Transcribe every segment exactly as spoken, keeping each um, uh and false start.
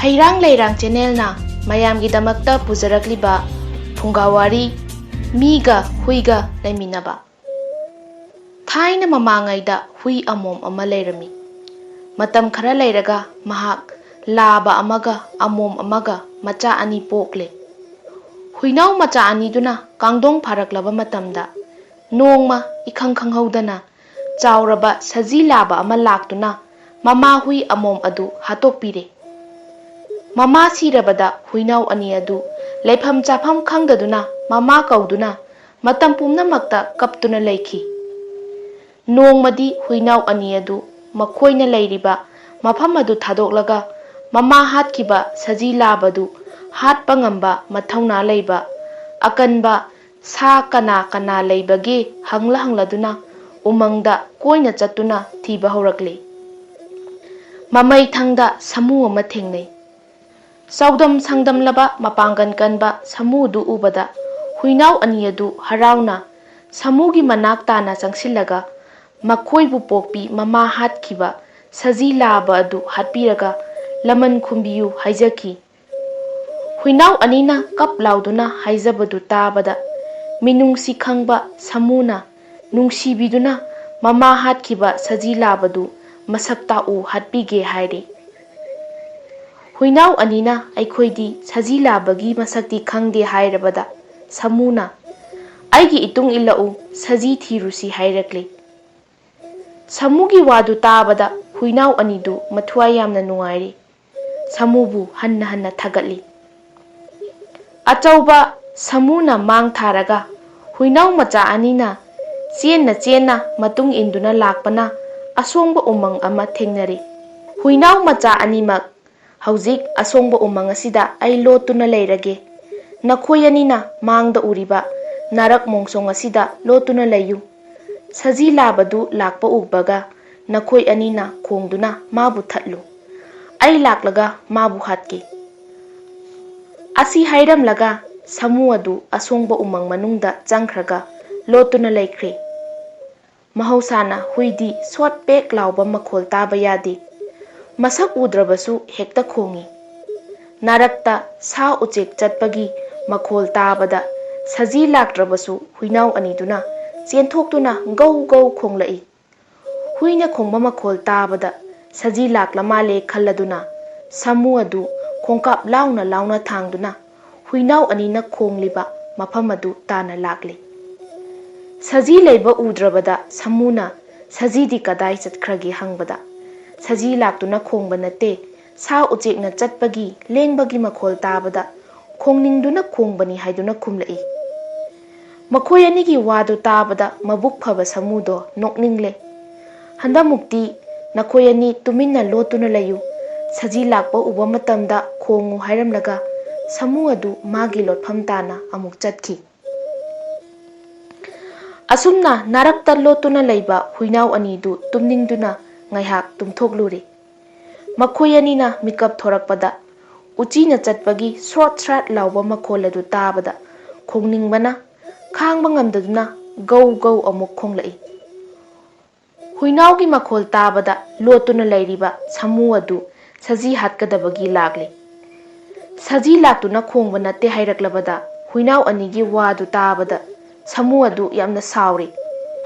ꯍꯩꯔꯥꯡ ꯂꯩꯔꯥꯡ ꯆꯦꯅꯦꯜꯅ ꯃꯌꯥꯝꯒꯤꯗꯃꯛꯇ ꯄꯨꯖꯔꯛꯂꯤꯕ ꯐꯨꯡꯒꯥꯋꯥꯔꯤ, ꯃꯤꯒ ꯍꯨꯏꯒ ꯂꯩꯃꯤꯟꯅꯕ꯫ ꯊꯥꯏꯅ ꯃꯃꯥꯡꯉꯩꯗ ꯍꯨꯏ ꯑꯃꯣꯝ ꯑꯃ ꯂꯩꯔꯝꯃꯤ꯫ ꯃꯇꯝ ꯈꯔ ꯂꯩꯔꯒ ꯃꯍꯥꯛ ꯂꯥꯕ ꯑꯃꯒ ꯑꯃꯣꯝ ꯑꯃꯒ ꯃꯆꯥ ꯑꯅꯤ ꯄꯣꯛꯂꯦ꯫ ꯍꯨꯏꯅꯥꯎ ꯃꯆꯥ ꯑꯅꯤꯗꯨꯅ ꯀꯥꯡꯗꯣꯡ ꯐꯥꯔꯛꯂꯕ ꯃꯇꯝꯗ, ꯅꯣꯡꯃ ꯏꯈꯪ ꯈꯪꯍꯧꯗꯅ ꯆꯥꯎꯔꯕ ꯁꯖꯤ ꯂꯥꯕ ꯑꯃ ꯂꯥꯛꯇꯨꯅ ꯃꯃꯥ ꯍꯨꯏ ꯑꯃꯣꯝ ꯑꯗꯨ ꯍꯥꯠꯇꯣꯛꯄꯤꯔꯦ꯫ ꯃꯃꯥ ꯁꯤꯔꯕꯗ ꯍꯨꯏꯅꯥꯎ ꯑꯅꯤ ꯑꯗꯨ ꯂꯩꯐꯝ ꯆꯥꯐꯝ ꯈꯪꯗꯗꯨꯅ ꯃꯃꯥ ꯀꯧꯗꯨꯅ ꯃꯇꯝ ꯄꯨꯝꯅꯃꯛꯇ ꯀꯞꯇꯨꯅ ꯂꯩꯈꯤ꯫ ꯅꯣꯡꯃꯗꯤ ꯍꯨꯏꯅꯥꯎ ꯑꯅꯤ ꯑꯗꯨ ꯃꯈꯣꯏꯅ ꯂꯩꯔꯤꯕ ꯃꯐꯝ ꯑꯗꯨ ꯊꯥꯗꯣꯛꯂꯒ ꯃꯃꯥ ꯍꯥꯠꯈꯤꯕ ꯁꯖꯤ ꯂꯥꯕꯗꯨ ꯍꯥꯠꯄ ꯉꯝꯕ ꯃꯊꯧꯅꯥ ꯂꯩꯕ ꯑꯀꯟꯕ ꯁꯥ ꯀꯅꯥ ꯀꯅꯥ ꯂꯩꯕꯒꯦ ꯍꯪꯂ ꯍꯪꯂꯗꯨꯅ ꯎꯃꯪꯗ ꯀꯣꯏꯅ ꯆꯠꯇꯨꯅ ꯊꯤꯕ ꯍꯧꯔꯛꯂꯤ꯫ ꯃꯃꯩ ꯊꯪꯗ ꯁꯥꯃꯨ ꯑꯃ ꯊꯦꯡꯅꯩ꯫ ꯆꯥꯎꯗꯝ ꯁꯥꯡꯗꯝꯂꯕ ꯃꯄꯥꯡꯒꯜ ꯀꯟꯕ ꯁꯥꯃꯨꯗꯨ ꯎꯕꯗ ꯍꯨꯏꯅꯥꯎ ꯑꯅꯤ ꯑꯗꯨ ꯍꯔꯥꯎꯅ ꯁꯥꯃꯨꯒꯤ ꯃꯅꯥꯛ ꯇꯥꯅ ꯆꯪꯁꯤꯜꯂꯒ ꯃꯈꯣꯏꯕꯨ ꯄꯣꯛꯄꯤ ꯃꯃꯥ ꯍꯥꯠꯈꯤꯕ ꯁꯖꯤ ꯂꯥꯕ ꯑꯗꯨ ꯍꯥꯠꯄꯤꯔꯒ ꯂꯃꯟ ꯈꯨꯝꯕꯤꯌꯨ ꯍꯥꯏꯖꯈꯤ꯫ ꯍꯨꯏꯅꯥꯎ ꯑꯅꯤꯅ ꯀꯞ ꯂꯥꯎꯗꯨꯅ ꯍꯥꯏꯖꯕꯗꯨ ꯇꯥꯕꯗ ꯃꯤꯅꯨꯡꯁꯤ ꯈꯪꯕ ꯁꯥꯃꯨꯅ ꯅꯨꯡꯁꯤꯕꯤꯗꯨꯅ ꯃꯃꯥ ꯍꯥꯠꯈꯤꯕ ꯁꯖꯤ ꯂꯥꯕꯗꯨ ꯃꯁꯛ ꯇꯥꯛꯎ ꯍꯥꯠꯄꯤꯒꯦ ꯍꯥꯏꯔꯦ꯫ ꯍꯨꯏꯅꯥꯎ ꯑꯅꯤꯅ ꯑꯩꯈꯣꯏꯗꯤ ꯁꯖꯤ ꯂꯥꯕꯒꯤ ꯃꯁꯛꯇꯤ ꯈꯪꯗꯦ ꯍꯥꯏꯔꯕꯗ ꯁꯥꯃꯨꯅ ꯑꯩꯒꯤ ꯏꯇꯨꯡ ꯏꯜꯂꯛꯎ, ꯁꯖꯤ ꯊꯤꯔꯨꯁꯤ ꯍꯥꯏꯔꯛꯂꯦ꯫ ꯁꯥꯃꯨꯒꯤ ꯋꯥꯗꯨ ꯇꯥꯕꯗ ꯍꯨꯏꯅꯥꯎ ꯑꯅꯤꯗꯨ ꯃꯊ꯭ꯋꯥꯏ ꯌꯥꯝꯅ ꯅꯨꯡꯉꯥꯏꯔꯤ꯫ ꯁꯥꯃꯨꯕꯨ ꯍꯟꯅ ꯍꯟꯅ ꯊꯥꯒꯠꯂꯤ꯫ ꯑꯆꯧꯕ ꯁꯥꯃꯨꯅ ꯃꯥꯡ ꯊꯥꯔꯒ ꯍꯨꯏꯅꯥꯎ ꯃꯆꯥ ꯑꯅꯤꯅ ꯆꯦꯟꯅ ꯆꯦꯟꯅ ꯃꯇꯨꯡ ꯏꯟꯗꯨꯅ ꯂꯥꯛꯄꯅ ꯑꯁꯣꯡꯕ ꯎꯃꯪ ꯑꯃ ꯊꯦꯡꯅꯔꯦ꯫ ꯍꯨꯏꯅꯥꯎ ꯃꯆꯥ ꯑꯅꯤꯃꯛ ꯍꯧꯖꯤꯛ ꯑꯁꯣꯡꯕ ꯎꯃꯪ ꯑꯁꯤꯗ ꯑꯩ ꯂꯣꯠꯇꯨꯅ ꯂꯩꯔꯒꯦ꯫ ꯅꯈꯣꯏ ꯑꯅꯤꯅ ꯃꯥꯡꯗ ꯎꯔꯤꯕ ꯅꯥꯔꯛ ꯃꯣꯡꯁꯣꯡ ꯑꯁꯤꯗ ꯂꯣꯠꯇꯨꯅ ꯂꯩꯌꯨ꯫ ꯁꯖꯤ ꯂꯥꯕꯗꯨ ꯂꯥꯛꯄ ꯎꯕꯒ ꯅꯈꯣꯏ ꯑꯅꯤꯅ ꯈꯣꯡꯗꯨꯅ ꯃꯥꯕꯨ ꯊꯠꯂꯨ꯫ ꯑꯩ ꯂꯥꯛꯂꯒ ꯃꯥꯕꯨ ꯍꯥꯠꯀꯦ꯫ ꯑꯁꯤ ꯍꯥꯏꯔꯝꯂꯒ ꯁꯥꯃꯨ ꯑꯗꯨ ꯑꯁꯣꯡꯕ ꯎꯃꯪ ꯃꯅꯨꯡꯗ ꯆꯪꯈ꯭ꯔꯒ ꯂꯣꯠꯇꯨꯅ ꯂꯩꯈ꯭ꯔꯦ꯫ ꯃꯍꯧꯁꯥꯅ ꯍꯨꯏꯗꯤ ꯁꯣꯠ ꯄꯦꯛ ꯂꯥꯎꯕ ꯃꯈꯣꯜ ꯇꯥꯕ ꯌꯥꯗꯦ꯫ ꯃꯁꯛ ꯎꯗ꯭ꯔꯕꯁꯨ ꯍꯦꯛꯇ ꯈꯣꯡꯏ꯫ ꯅꯥꯔꯛꯇ ꯁꯥ ꯎꯆꯦꯛ ꯆꯠꯄꯒꯤ ꯃꯈꯣꯜ ꯇꯥꯕꯗ ꯁꯖꯤ ꯂꯥꯛꯇ꯭ꯔꯕꯁꯨ ꯍꯨꯏꯅꯥꯎ ꯑꯅꯤꯗꯨꯅ ꯆꯦꯟꯊꯣꯛꯇꯨꯅ ꯒꯧ ꯒꯧ ꯈꯣꯡꯂꯛꯏ꯫ ꯍꯨꯏꯅ ꯈꯣꯡꯕ ꯃꯈꯣꯜ ꯇꯥꯕꯗ ꯁꯖꯤ ꯂꯥꯛꯂ ꯃꯥꯜꯂꯦ ꯈꯜꯂꯗꯨꯅ ꯁꯥꯃꯨ ꯑꯗꯨ ꯈꯣꯡꯀꯥꯞ ꯂꯥꯎꯅ ꯂꯥꯎꯅ ꯊꯥꯡꯗꯨꯅ ꯍꯨꯏꯅꯥꯎ ꯑꯅꯤꯅ ꯈꯣꯡꯂꯤꯕ ꯃꯐꯝ ꯑꯗꯨ ꯇꯥꯅ ꯂꯥꯛꯂꯤ꯫ ꯁꯖꯤ ꯂꯩꯕ ꯎꯗ꯭ꯔꯕꯗ ꯁꯥꯃꯨꯅ "ꯁꯖꯤꯗꯤ ꯀꯗꯥꯏ ꯆꯠꯈ꯭ꯔꯒꯦ?" ꯍꯪꯕꯗ, "ꯁꯖꯤ ꯂꯥꯛꯇꯨꯅ ꯈꯣꯡꯕ ꯅꯠꯇꯦ, ꯁꯥ ꯎꯆꯦꯛꯅ ꯆꯠꯄꯒꯤ ꯂꯦꯡꯕꯒꯤ ꯃꯈꯣꯜ ꯇꯥꯕꯗ ꯈꯣꯡꯅꯤꯡꯗꯨꯅ ꯈꯣꯡꯕꯅꯤ" ꯍꯥꯏꯗꯨꯅ ꯈꯨꯝꯂꯛꯏ꯫ ꯃꯈꯣꯏ ꯑꯅꯤꯒꯤ ꯋꯥꯗꯨ ꯇꯥꯕꯗ ꯃꯕꯨꯛ ꯐꯕ ꯁꯥꯃꯨꯗꯣ ꯅꯣꯛꯅꯤꯡꯂꯦ꯫ "ꯍꯟꯗꯛꯃꯨꯛꯇꯤ ꯅꯈꯣꯏ ꯑꯅꯤ ꯇꯨꯃꯤꯟꯅ ꯂꯣꯠꯇꯨꯅ ꯂꯩꯌꯨ, ꯁꯖꯤ ꯂꯥꯛꯄ ꯎꯕ ꯃꯇꯝꯗ ꯈꯣꯡꯉꯨ" ꯍꯥꯏꯔꯝꯂꯒ ꯁꯥꯃꯨ ꯑꯗꯨ ꯃꯥꯒꯤ ꯂꯣꯠꯐꯝ ꯇꯥꯅ ꯑꯃꯨꯛ ꯆꯠꯈꯤ꯫ ꯑꯁꯨꯝꯅ ꯅꯥꯔꯛꯇ ꯂꯣꯠꯇꯨꯅ ꯂꯩꯕ ꯍꯨꯏꯅꯥꯎ ꯑꯅꯤꯗꯨ ꯇꯨꯝꯅꯤꯡꯗꯨꯅ ꯉꯥꯏꯍꯥꯛ ꯇꯨꯝꯊꯣꯛꯂꯨꯔꯦ꯫ ꯃꯈꯣꯏ ꯑꯅꯤꯅ ꯃꯤꯀꯞ ꯊꯣꯔꯛꯄꯗ ꯎꯆꯤꯅ ꯆꯠꯄꯒꯤ ꯁ꯭ꯔꯣꯠ ꯁ꯭ꯔꯥꯠ ꯂꯥꯎꯕ ꯃꯈꯣꯜ ꯑꯗꯨ ꯇꯥꯕꯗ ꯈꯣꯡꯅꯤꯡꯕꯅ ꯈꯥꯡꯕ ꯉꯝꯗꯗꯨꯅ ꯒꯧ ꯒꯧ ꯑꯃꯨꯛ ꯈꯣꯡꯂꯛꯏ꯫ ꯍꯨꯏꯅꯥꯎꯒꯤ ꯃꯈꯣꯜ ꯇꯥꯕꯗ ꯂꯣꯠꯇꯨꯅ ꯂꯩꯔꯤꯕ ꯁꯥꯃꯨ ꯑꯗꯨ ꯁꯖꯤ ꯍꯥꯠꯀꯗꯕꯒꯤ ꯂꯥꯛꯂꯤ꯫ ꯁꯖꯤ ꯂꯥꯛꯇꯨꯅ ꯈꯣꯡꯕ ꯅꯠꯇꯦ ꯍꯥꯏꯔꯛꯂꯕꯗ ꯍꯨꯏꯅꯥꯎ ꯑꯅꯤꯒꯤ ꯋꯥꯗꯨ ꯇꯥꯕꯗ ꯁꯥꯃꯨ ꯑꯗꯨ ꯌꯥꯝꯅ ꯁꯥꯎꯔꯤ꯫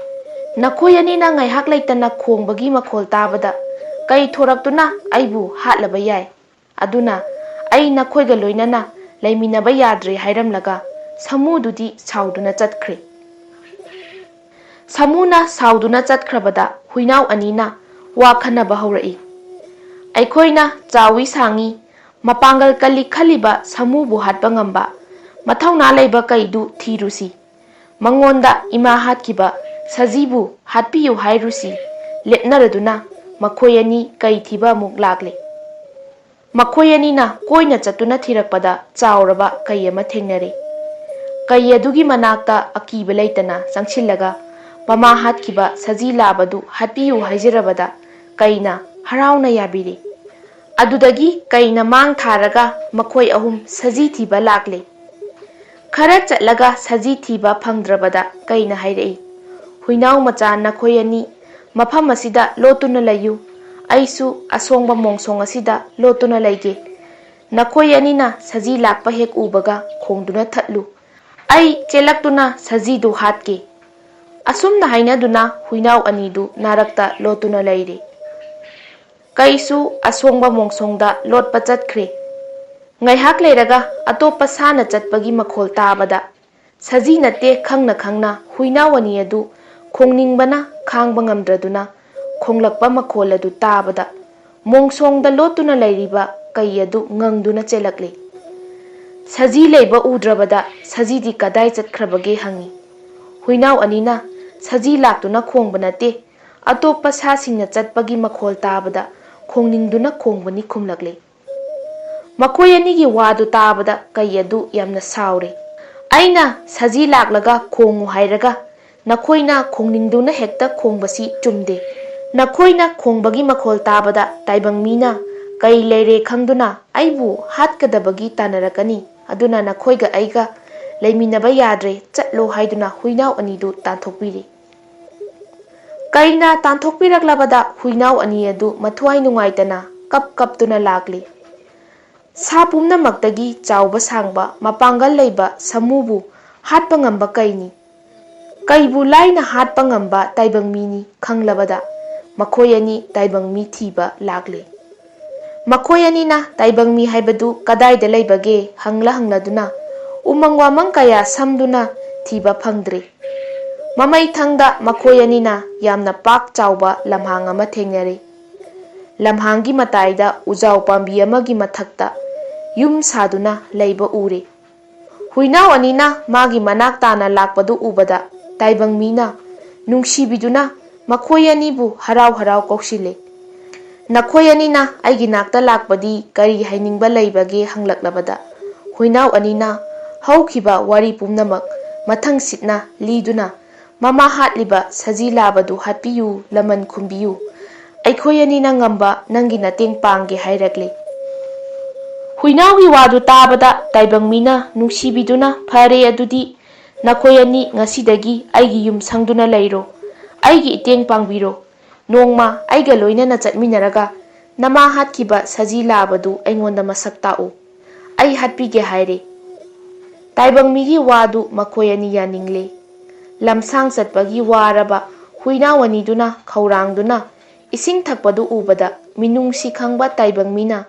"ꯅꯈꯣꯏ ꯑꯅꯤꯅ ꯉꯥꯏꯍꯥꯛ ꯂꯩꯇꯅ ꯈꯣꯡꯕꯒꯤ ꯃꯈꯣꯜ ꯇꯥꯕꯗ ꯀꯩ ꯊꯣꯔꯛꯇꯨꯅ ꯑꯩꯕꯨ ꯍꯥꯠꯂꯕ ꯌꯥꯏ꯫ ꯑꯗꯨꯅ ꯑꯩ ꯅꯈꯣꯏꯒ ꯂꯣꯏꯅꯅ ꯂꯩꯃꯤꯟꯅꯕ ꯌꯥꯗ꯭ꯔꯦ" ꯍꯥꯏꯔꯝꯂꯒ ꯁꯥꯃꯨꯗꯨꯗꯤ ꯁꯥꯎꯗꯨꯅ ꯆꯠꯈ꯭ꯔꯦ꯫ ꯁꯥꯃꯨꯅ ꯁꯥꯎꯗꯨꯅ ꯆꯠꯈ꯭ꯔꯕꯗ ꯍꯨꯏꯅꯥꯎ ꯑꯅꯤꯅ ꯋꯥ ꯈꯟꯅꯕ ꯍꯧꯔꯛꯏ꯫ "ꯑꯩꯈꯣꯏꯅ ꯆꯥꯎꯏ ꯁꯥꯡꯏ, ꯃꯄꯥꯡꯒꯜ ꯀꯜꯂꯤ ꯈꯜꯂꯤꯕ ꯁꯥꯃꯨꯕꯨ ꯍꯥꯠꯄ ꯉꯝꯕ ꯃꯊꯧꯅꯥ ꯂꯩꯕ ꯀꯩꯗꯨ ꯊꯤꯔꯨꯁꯤ꯫ ꯃꯉꯣꯟꯗ ꯏꯃꯥ ꯍꯥꯠꯈꯤꯕ ꯁꯖꯤꯕꯨ ꯍꯥꯠꯄꯤꯌꯨ ꯍꯥꯏꯔꯨꯁꯤ" ꯂꯦꯞꯅꯔꯗꯨꯅ ꯃꯈꯣꯏ ꯑꯅꯤ ꯀꯩ ꯊꯤꯕ ꯑꯃꯨꯛ ꯂꯥꯛꯂꯦ꯫ ꯃꯈꯣꯏ ꯑꯅꯤꯅ ꯀꯣꯏꯅ ꯆꯠꯇꯨꯅ ꯊꯤꯔꯛꯄꯗ ꯆꯥꯎꯔꯕ ꯀꯩ ꯑꯃ ꯊꯦꯡꯅꯔꯦ꯫ ꯀꯩ ꯑꯗꯨꯒꯤ ꯃꯅꯥꯛꯇ ꯑꯀꯤꯕ ꯂꯩꯇꯅ ꯆꯪꯁꯤꯜꯂꯒ ꯃꯃꯥ ꯍꯥꯠꯈꯤꯕ ꯁꯖꯤ ꯂꯥꯕꯗꯨ ꯍꯥꯠꯄꯤꯌꯨ ꯍꯥꯏꯖꯔꯕꯗ ꯀꯩꯅ ꯍꯔꯥꯎꯅ ꯌꯥꯕꯤꯔꯦ꯫ ꯑꯗꯨꯗꯒꯤ ꯀꯩꯅ ꯃꯥꯡ ꯊꯥꯔꯒ ꯃꯈꯣꯏ ꯑꯍꯨꯝ ꯁꯖꯤ ꯊꯤꯕ ꯂꯥꯛꯂꯦ꯫ ꯈꯔ ꯆꯠꯂꯒ ꯁꯖꯤ ꯊꯤꯕ ꯐꯪꯗ꯭ꯔꯕꯗ ꯀꯩꯅ ꯍꯥꯏꯔꯛꯏ, "ꯍꯨꯏꯅꯥꯎ ꯃꯆꯥ, ꯅꯈꯣꯏ ꯑꯅꯤ ꯃꯐꯝ ꯑꯁꯤꯗ ꯂꯣꯠꯇꯨꯅ ꯂꯩꯌꯨ꯫ ꯑꯩꯁꯨ ꯑꯁꯣꯡꯕ ꯃꯣꯡꯁꯣꯡ ꯑꯁꯤꯗ ꯂꯣꯠꯇꯨꯅ ꯂꯩꯒꯦ꯫ ꯅꯈꯣꯏ ꯑꯅꯤꯅ ꯁꯖꯤ ꯂꯥꯛꯄ ꯍꯦꯛ ꯎꯕꯒ ꯈꯣꯡꯗꯨꯅ ꯊꯠꯂꯨ꯫ ꯑꯩ ꯆꯦꯜꯂꯛꯇꯨꯅ ꯁꯖꯤꯗꯨ ꯍꯥꯠꯀꯦ꯫" ꯑꯁꯨꯝꯅ ꯍꯥꯏꯅꯗꯨꯅ ꯍꯨꯏꯅꯥꯎ ꯑꯅꯤꯗꯨ ꯅꯥꯔꯛꯇ ꯂꯣꯠꯇꯨꯅ ꯂꯩꯔꯦ꯫ ꯀꯩꯁꯨ ꯑꯁꯣꯡꯕ ꯃꯣꯡꯁꯣꯡꯗ ꯂꯣꯠꯄ ꯆꯠꯈ꯭ꯔꯦ꯫ ꯉꯥꯏꯍꯥꯛ ꯂꯩꯔꯒ ꯑꯇꯣꯞꯄ ꯁꯥꯅ ꯆꯠꯄꯒꯤ ꯃꯈꯣꯜ ꯇꯥꯕꯗ, ꯁꯖꯤ ꯅꯠꯇꯦ ꯈꯪꯅ ꯈꯪꯅ ꯍꯨꯏꯅꯥꯎ ꯑꯅꯤ ꯑꯗꯨ ꯈꯣꯡꯅꯤꯡꯕꯅ ꯈꯥꯡꯕ ꯉꯝꯗ꯭ꯔꯗꯨꯅ ꯈꯣꯡꯂꯛꯄ ꯃꯈꯣꯜ ꯑꯗꯨ ꯇꯥꯕꯗ, ꯃꯣꯡꯁꯣꯡꯗ ꯂꯣꯠꯇꯨꯅ ꯂꯩꯔꯤꯕ ꯀꯩ ꯑꯗꯨ ꯉꯪꯗꯨꯅ ꯆꯦꯜꯂꯛꯂꯦ꯫ ꯁꯖꯤ ꯂꯩꯕ ꯎꯗ꯭ꯔꯕꯗ ꯁꯖꯤꯗꯤ ꯀꯗꯥꯏ ꯆꯠꯈ꯭ꯔꯕꯒꯦ ꯍꯪꯉꯤ꯫ ꯍꯨꯏꯅꯥꯎ ꯑꯅꯤꯅ, "ꯁꯖꯤ ꯂꯥꯛꯇꯨꯅ ꯈꯣꯡꯕ ꯅꯠꯇꯦ, ꯑꯇꯣꯞꯄ ꯁꯥꯁꯤꯡꯅ ꯆꯠꯄꯒꯤ ꯃꯈꯣꯜ ꯇꯥꯕꯗ ꯈꯣꯡꯅꯤꯡꯗꯨꯅ ꯈꯣꯡꯕꯅꯤ" ꯈꯨꯝꯂꯛꯂꯦ꯫ ꯃꯈꯣꯏ ꯑꯅꯤꯒꯤ ꯋꯥꯗꯨ ꯇꯥꯕꯗ ꯀꯩ ꯑꯗꯨ ꯌꯥꯝꯅ ꯁꯥꯎꯔꯦ꯫ "ꯑꯩꯅ ꯁꯖꯤ ꯂꯥꯛꯂꯒ ꯈꯣꯡꯉꯨ ꯍꯥꯏꯔꯒ ꯅꯈꯣꯏꯅ ꯈꯣꯡꯅꯤꯡꯗꯨꯅ ꯍꯦꯛꯇ ꯈꯣꯡꯕꯁꯤ ꯆꯨꯝꯗꯦ꯫ ꯅꯈꯣꯏꯅ ꯈꯣꯡꯕꯒꯤ ꯃꯈꯣꯜ ꯇꯥꯕꯗ ꯇꯥꯏꯕꯪ ꯃꯤꯅ ꯀꯩ ꯂꯩꯔꯦ ꯈꯪꯗꯨꯅ ꯑꯩꯕꯨ ꯍꯥꯠꯀꯗꯕꯒꯤ ꯇꯥꯟꯅꯔꯛꯀꯅꯤ꯫ ꯑꯗꯨꯅ ꯅꯈꯣꯏꯒ ꯑꯩꯒ ꯂꯩꯃꯤꯟꯅꯕ ꯌꯥꯗ꯭ꯔꯦ, ꯆꯠꯂꯣ" ꯍꯥꯏꯗꯨꯅ ꯍꯨꯏꯅꯥꯎ ꯑꯅꯤꯗꯨ ꯇꯥꯟꯊꯣꯛꯄꯤꯔꯦ꯫ ꯀꯩꯅ ꯇꯥꯟꯊꯣꯛꯄꯤꯔꯛꯂꯕꯗ ꯍꯨꯏꯅꯥꯎ ꯑꯅꯤ ꯑꯗꯨ ꯃꯊ꯭ꯋꯥꯏ ꯅꯨꯡꯉꯥꯏꯇꯅ ꯀꯞ ꯀꯞꯇꯨꯅ ꯂꯥꯛꯂꯤ꯫ ꯁꯥ ꯄꯨꯝꯅꯃꯛꯇꯒꯤ ꯆꯥꯎꯕ ꯁꯥꯡꯕ ꯃꯄꯥꯡꯒꯜ ꯂꯩꯕ ꯁꯥꯃꯨꯕꯨ ꯍꯥꯠꯄ ꯉꯝꯕ ꯀꯩꯅꯤ? ꯀꯩꯕꯨ ꯂꯥꯏꯅ ꯍꯥꯠꯄ ꯉꯝꯕ ꯇꯥꯏꯕꯪ ꯃꯤꯅꯤ ꯈꯪꯂꯕꯗ ꯃꯈꯣꯏ ꯑꯅꯤ ꯇꯥꯏꯕꯪ ꯃꯤ ꯊꯤꯕ ꯂꯥꯛꯂꯦ꯫ ꯃꯈꯣꯏ ꯑꯅꯤꯅ ꯇꯥꯏꯕꯪ ꯃꯤ ꯍꯥꯏꯕꯗꯨ ꯀꯗꯥꯏꯗ ꯂꯩꯕꯒꯦ ꯍꯪꯂ ꯍꯪꯂꯗꯨꯅ ꯎꯃꯪ ꯋꯥꯃꯪ ꯀꯌꯥ ꯁꯝꯗꯨꯅ ꯊꯤꯕ ꯐꯪꯗ꯭ꯔꯦ꯫ ꯃꯃꯩꯊꯪꯗ ꯃꯈꯣꯏ ꯑꯅꯤꯅ ꯌꯥꯝꯅ ꯄꯥꯛ ꯆꯥꯎꯕ ꯂꯝꯍꯥꯡ ꯑꯃ ꯊꯦꯡꯅꯔꯦ꯫ ꯂꯝꯍꯥꯡꯒꯤ ꯃꯇꯥꯏꯗ ꯎꯖꯥꯎ ꯄꯥꯝꯕꯤ ꯑꯃꯒꯤ ꯃꯊꯛꯇ ꯌꯨꯝ ꯁꯥꯗꯨꯅ ꯂꯩꯕ ꯎꯔꯦ꯫ ꯍꯨꯏꯅꯥꯎ ꯑꯅꯤꯅ ꯃꯥꯒꯤ ꯃꯅꯥꯛ ꯇꯥꯅ ꯂꯥꯛꯄꯗꯨ ꯎꯕꯗ ꯇꯥꯏꯕꯪ ꯃꯤꯅ ꯅꯨꯡꯁꯤꯕꯤꯗꯨꯅ ꯃꯈꯣꯏ ꯑꯅꯤꯕꯨ ꯍꯔꯥꯎ ꯍꯔꯥꯎ ꯀꯧꯁꯤꯜꯂꯦ꯫ "ꯅꯈꯣꯏ ꯑꯅꯤꯅ ꯑꯩꯒꯤ ꯅꯥꯛꯇ ꯂꯥꯛꯄꯗꯤ ꯀꯔꯤ ꯍꯥꯏꯅꯤꯡꯕ ꯂꯩꯕꯒꯦ?" ꯍꯪꯂꯛꯂꯕꯗ ꯍꯨꯏꯅꯥꯎ ꯑꯅꯤꯅ ꯍꯧꯈꯤꯕ ꯋꯥꯔꯤ ꯄꯨꯝꯅꯃꯛ ꯃꯊꯪ ꯁꯤꯠꯅ ꯂꯤꯗꯨꯅ, "ꯃꯃꯥ ꯍꯥꯠꯂꯤꯕ ꯁꯖꯤ ꯂꯥꯕꯗꯨ ꯍꯥꯠꯄꯤꯌꯨ, ꯂꯃꯟ ꯈꯨꯝꯕꯤꯌꯨ꯫ ꯑꯩꯈꯣꯏ ꯑꯅꯤꯅ ꯉꯝꯕ ꯅꯪꯒꯤ ꯃꯇꯦꯡ ꯄꯥꯡꯒꯦ" ꯍꯥꯏꯔꯛꯂꯦ꯫ ꯍꯨꯏꯅꯥꯎꯒꯤ ꯋꯥꯗꯨ ꯇꯥꯕꯗ ꯇꯥꯏꯕꯪ ꯃꯤꯅ ꯅꯨꯡꯁꯤꯕꯤꯗꯨꯅ, "ꯐꯔꯦ, ꯑꯗꯨꯗꯤ ꯅꯈꯣꯏ ꯑꯅꯤ ꯉꯁꯤꯗꯒꯤ ꯑꯩꯒꯤ ꯌꯨꯝ ꯁꯪꯗꯨꯅ ꯂꯩꯔꯣ, ꯑꯩꯒꯤ ꯏꯇꯦꯡ ꯄꯥꯡꯕꯤꯔꯣ꯫ ꯅꯣꯡꯃ ꯑꯩꯒ ꯂꯣꯏꯅꯅ ꯆꯠꯃꯤꯟꯅꯔꯒ "ꯅꯃꯥ ꯍꯥꯠꯈꯤꯕ ꯁꯖꯤ ꯂꯥꯕꯗꯨ ꯑꯩꯉꯣꯟꯗ ꯃꯁꯛ ꯇꯥꯛꯎ, ꯑꯩ ꯍꯥꯠꯄꯤꯒꯦ" ꯍꯥꯏꯔꯦ꯫ ꯇꯥꯏꯕꯪꯃꯤꯒꯤ ꯋꯥꯗꯨ ꯃꯈꯣꯏ ꯑꯅꯤ ꯌꯥꯅꯤꯡꯂꯦ꯫ ꯂꯝꯁꯥꯡ ꯆꯠꯄꯒꯤ ꯋꯥꯔꯕ ꯍꯨꯏꯅꯥꯎ ꯑꯅꯤꯗꯨꯅ ꯈꯧꯔꯥꯡꯗꯨꯅ ꯏꯁꯤꯡ ꯊꯛꯄꯗꯨ ꯎꯕꯗ, ꯃꯤꯅꯨꯡꯁꯤ ꯈꯪꯕ ꯇꯥꯏꯕꯪꯃꯤꯅ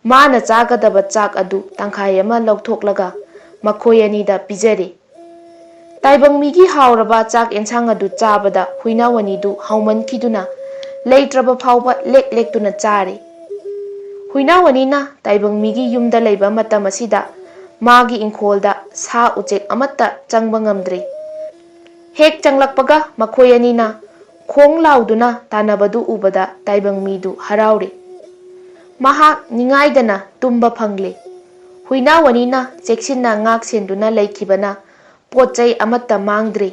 ꯃꯥꯅ ꯆꯥꯒꯗꯕ ꯆꯥꯛ ꯑꯗꯨ ꯇꯪꯈꯥꯏ ꯑꯃ ꯂꯧꯊꯣꯛꯂꯒ ꯃꯈꯣꯏ ꯑꯅꯤꯗ ꯄꯤꯖꯔꯦ꯫ ꯇꯥꯏꯕꯪꯃꯤꯒꯤ ꯍꯥꯎꯔꯕ ꯆꯥꯛ ꯑꯦꯟꯁꯥꯡ ꯑꯗꯨ ꯆꯥꯕꯗ ꯍꯨꯏꯅꯥꯎ ꯑꯅꯤꯗꯨ ꯍꯥꯎꯃꯟꯈꯤꯗꯨꯅ ꯂꯩꯇ꯭ꯔꯕ ꯐꯥꯎꯕ ꯂꯦꯛ ꯂꯦꯛꯇꯨꯅ ꯆꯥꯔꯦ꯫ ꯍꯨꯏꯅꯥꯎ ꯑꯅꯤꯅ ꯇꯥꯏꯕꯪꯃꯤꯒꯤ ꯌꯨꯝꯗ ꯂꯩꯕ ꯃꯇꯝ ꯑꯁꯤꯗ ꯃꯥꯒꯤ ꯏꯪꯈꯣꯜꯗ ꯁꯥ ꯎꯆꯦꯛ ꯑꯃꯠꯇ ꯆꯪꯕ ꯉꯝꯗ꯭ꯔꯦ꯫ ꯍꯦꯛ ꯆꯪꯂꯛꯄꯒ ꯃꯈꯣꯏ ꯑꯅꯤꯅ ꯈꯣꯡ ꯂꯥꯎꯗꯨꯅ ꯇꯥꯟꯅꯕꯗꯨ ꯎꯕꯗ ꯇꯥꯏꯕꯪꯃꯤꯗꯨ ꯍꯔꯥꯎꯔꯦ꯫ ꯃꯍꯥꯛ ꯅꯤꯡꯉꯥꯏꯗꯅ ꯇꯨꯝꯕ ꯐꯪꯂꯦ꯫ ꯍꯨꯏꯅꯥꯎ ꯑꯅꯤꯅ ꯆꯦꯛꯁꯤꯟꯅ ꯉꯥꯛ ꯁꯦꯟꯗꯨꯅ ꯂꯩꯈꯤꯕꯅ ꯄꯣꯠ ꯆꯩ ꯑꯃꯠꯇ ꯃꯥꯡꯗ꯭ꯔꯦ꯫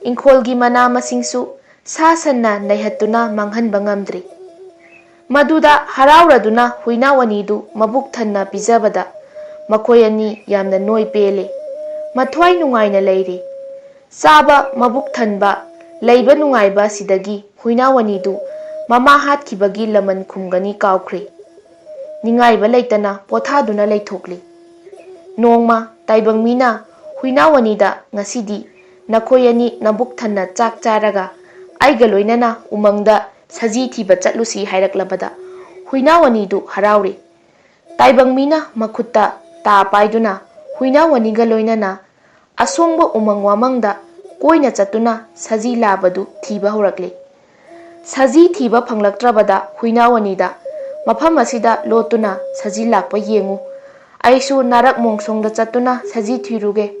ꯏꯪꯈꯣꯜꯒꯤ ꯃꯅꯥ ꯃꯁꯤꯡꯁꯨ ꯁꯥ ꯁꯟꯅ ꯅꯩꯍꯠꯇꯨꯅ ꯃꯥꯡꯍꯟꯕ ꯉꯝꯗ꯭ꯔꯦ꯫ ꯃꯗꯨꯗ ꯍꯔꯥꯎꯔꯗꯨꯅ ꯍꯨꯏꯅꯥꯎ ꯑꯅꯤꯗꯨ ꯃꯕꯨꯛ ꯊꯟꯅ ꯄꯤꯖꯕꯗ ꯃꯈꯣꯏ ꯑꯅꯤ ꯌꯥꯝꯅ ꯅꯣꯏ ꯄꯦꯜꯂꯦ꯫ ꯃꯊ꯭ꯋꯥꯏ ꯅꯨꯡꯉꯥꯏꯅ ꯂꯩꯔꯦ꯫ ꯆꯥꯕ ꯃꯕꯨꯛ ꯊꯟꯕ, ꯂꯩꯕ ꯅꯨꯡꯉꯥꯏꯕ ꯑꯁꯤꯗꯒꯤ ꯍꯨꯏꯅꯥꯎ ꯑꯅꯤꯗꯨ ꯃꯃꯥ ꯍꯥꯠꯈꯤꯕꯒꯤ ꯂꯃꯟ ꯈꯨꯝꯒꯅꯤ ꯀꯥꯎꯈ꯭ꯔꯦ꯫ ꯅꯤꯡꯉꯥꯏꯕ ꯂꯩꯇꯅ ꯄꯣꯊꯥꯗꯨꯅ ꯂꯩꯊꯣꯛꯂꯤ꯫ ꯅꯣꯡꯃ ꯇꯥꯏꯕꯪꯃꯤꯅ ꯍꯨꯏꯅꯥꯎ ꯑꯅꯤꯗ, "ꯉꯁꯤꯗꯤ ꯅꯈꯣꯏ ꯑꯅꯤ ꯅꯕꯨꯛ ꯊꯟꯅ ꯆꯥꯛ ꯆꯥꯔꯒ ꯑꯩꯒ ꯂꯣꯏꯅꯅ ꯎꯃꯪꯗ ꯁꯖꯤ ꯊꯤꯕ ꯆꯠꯂꯨꯁꯤ" ꯍꯥꯏꯔꯛꯂꯕꯗ ꯍꯨꯏꯅꯥꯎ ꯑꯅꯤꯗꯨ ꯍꯔꯥꯎꯔꯦ꯫ ꯇꯥꯏꯕꯪꯃꯤꯅ ꯃꯈꯨꯠꯇ ꯇꯥ ꯄꯥꯏꯗꯨꯅ ꯍꯨꯏꯅꯥꯎ ꯑꯅꯤꯒ ꯂꯣꯏꯅꯅ ꯑꯁꯣꯡꯕ ꯎꯃꯪ ꯋꯥꯃꯪꯗ ꯀꯣꯏꯅ ꯆꯠꯇꯨꯅ ꯁꯖꯤ ꯂꯥꯕꯗꯨ ꯊꯤꯕ ꯍꯧꯔꯛꯂꯦ꯫ ꯁꯖꯤ ꯊꯤꯕ ꯐꯪꯂꯛꯇ꯭ꯔꯕꯗ ꯍꯨꯏꯅꯥꯎ ꯑꯅꯤꯗ, "ꯃꯐꯝ ꯑꯁꯤꯗ ꯂꯣꯠꯇꯨꯅ ꯁꯖꯤ ꯂꯥꯛꯄ ꯌꯦꯡꯉꯨ꯫ ꯑꯩꯁꯨ ꯅꯥꯔꯛ ꯃꯣꯡꯁꯣꯡꯗ ꯆꯠꯇꯨꯅ ꯁꯖꯤ ꯊꯤꯔꯨꯒꯦ꯫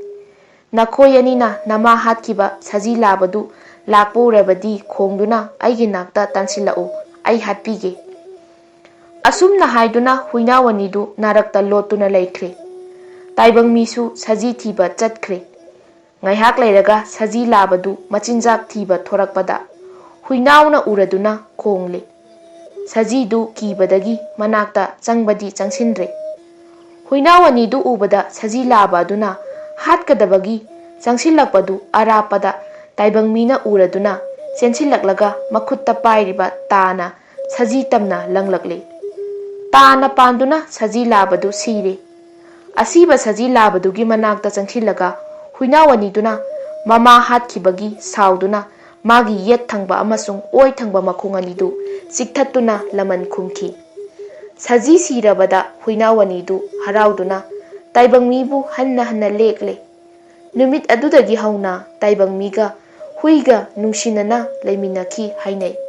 ꯅꯈꯣꯏ ꯑꯅꯤꯅ ꯅꯃꯥ ꯍꯥꯠꯈꯤꯕ ꯁꯖꯤ ꯂꯥꯕꯗꯨ ꯂꯥꯛꯄ ꯎꯔꯕꯗꯤ ꯈꯣꯡꯗꯨꯅ ꯑꯩꯒꯤ ꯅꯥꯛꯇ ꯇꯥꯟꯁꯤꯜꯂꯛꯎ, ꯑꯩ ꯍꯥꯠꯄꯤꯒꯦ꯫" ꯑꯁꯨꯝꯅ ꯍꯥꯏꯗꯨꯅ ꯍꯨꯏꯅꯥꯎ ꯑꯅꯤꯗꯨ ꯅꯥꯔꯛꯇ ꯂꯣꯠꯇꯨꯅ ꯂꯩꯈ꯭ꯔꯦ꯫ ꯇꯥꯏꯕꯪꯃꯤꯁꯨ ꯁꯖꯤ ꯊꯤꯕ ꯆꯠꯈ꯭ꯔꯦ꯫ ꯉꯥꯏꯍꯥꯛ ꯂꯩꯔꯒ ꯁꯖꯤ ꯂꯥꯕꯗꯨ ꯃꯆꯤꯟꯖꯥꯛ ꯊꯤꯕ ꯊꯣꯔꯛꯄꯗ ꯍꯨꯏꯅꯥꯎꯅ ꯎꯔꯗꯨꯅ ꯈꯣꯡꯂꯦ꯫ ꯁꯖꯤꯗꯨ ꯀꯤꯕꯗꯒꯤ ꯃꯅꯥꯛꯇ ꯆꯪꯕꯗꯤ ꯆꯪꯁꯤꯟꯗ꯭ꯔꯦ꯫ ꯍꯨꯏꯅꯥꯎ ꯑꯅꯤꯗꯨ ꯎꯕꯗ ꯁꯖꯤ ꯂꯥꯕ ꯑꯗꯨꯅ ꯍꯥꯠꯀꯗꯕꯒꯤ ꯆꯪꯁꯤꯜꯂꯛꯄꯗꯨ ꯑꯔꯥꯞꯄꯗ ꯇꯥꯏꯕꯪꯃꯤꯅ ꯎꯔꯗꯨꯅ ꯆꯦꯟꯁꯤꯜꯂꯛꯂꯒ ꯃꯈꯨꯠꯇ ꯄꯥꯏꯔꯤꯕ ꯇꯥꯅ ꯁꯖꯤ ꯇꯝꯅ ꯂꯪꯂꯛꯂꯦ꯫ ꯇꯥꯅ ꯄꯥꯟꯗꯨꯅ ꯁꯖꯤ ꯂꯥꯕꯗꯨ ꯁꯤꯔꯦ꯫ ꯑꯁꯤꯕ ꯁꯖꯤ ꯂꯥꯕꯗꯨꯒꯤ ꯃꯅꯥꯛꯇ ꯆꯪꯁꯤꯜꯂꯒ ꯍꯨꯏꯅꯥꯎ ꯑꯅꯤꯗꯨꯅ ꯃꯃꯥ ꯍꯥꯠꯈꯤꯕꯒꯤ ꯁꯥꯎꯗꯨꯅ ꯃꯥꯒꯤ ꯌꯦꯠ ꯊꯪꯕ ꯑꯃꯁꯨꯡ ꯑꯣꯏ ꯊꯪꯕ ꯃꯈꯣꯡ ꯑꯅꯤꯗꯨ ꯆꯤꯛꯊꯠꯇꯨꯅ ꯂꯃꯟ ꯈꯨꯝꯈꯤ꯫ ꯁꯖꯤ ꯁꯤꯔꯕꯗ ꯍꯨꯏꯅꯥꯎ ꯑꯅꯤꯗꯨ ꯍꯔꯥꯎꯗꯨꯅ ꯇꯥꯏꯕꯪ ꯃꯤꯕꯨ ꯍꯟꯅ ꯍꯟꯅ ꯂꯦꯛꯂꯦ꯫ ꯅꯨꯃꯤꯠ ꯑꯗꯨꯗꯒꯤ ꯍꯧꯅ ꯇꯥꯏꯕꯪ ꯃꯤꯒ ꯍꯨꯏꯒ ꯅꯨꯡꯁꯤꯅꯅ ꯂꯩꯃꯤꯟꯅꯈꯤ ꯍꯥꯏꯅꯩ꯫